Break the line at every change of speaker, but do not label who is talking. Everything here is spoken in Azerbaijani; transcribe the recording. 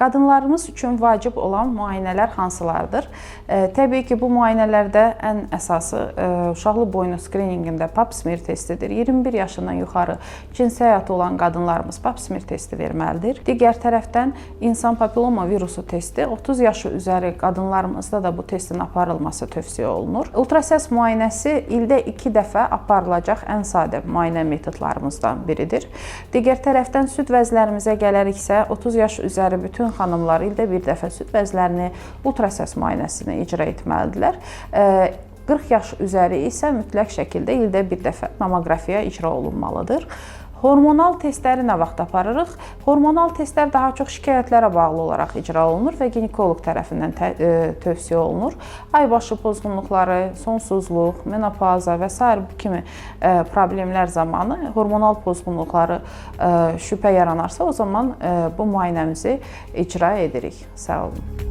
Qadınlarımız üçün vacib olan müayinələr hansılardır? Təbii ki, bu müayinələrdə ən əsası uşaqlı boynu skriningində pap smear testidir. 21 yaşından yuxarı cinsi həyatı olan qadınlarımız pap smear testi verməlidir. Digər tərəfdən insan papilloma virusu testi 30 yaşı üzəri qadınlarımızda da bu testin aparılması tövsiyə olunur. Ultrasəs müayinəsi ildə 2 dəfə aparılacaq ən sadə müayinə metodlarımızdan biridir. Digər tərəfdən süd vəzlərimizə gələriksə, 30 yaş üzəri bütün xanımlar ildə bir dəfə süd vəzlərini ultrasəs müayinəsini icra etməlidirlər. 40 yaş üzəri isə mütləq şəkildə ildə bir dəfə mamoqrafiya icra olunmalıdır. Hormonal testləri nə vaxt aparırıq? Hormonal testlər daha çox şikayətlərə bağlı olaraq icra olunur və ginekoloq tərəfindən tövsiyə olunur. Aybaşı pozğunluqları, sonsuzluq, menopauza və sair bu kimi problemlər zamanı hormonal pozğunluqları şübhə yaranarsa, o zaman bu müayinəmizi icra edirik. Sağ olun.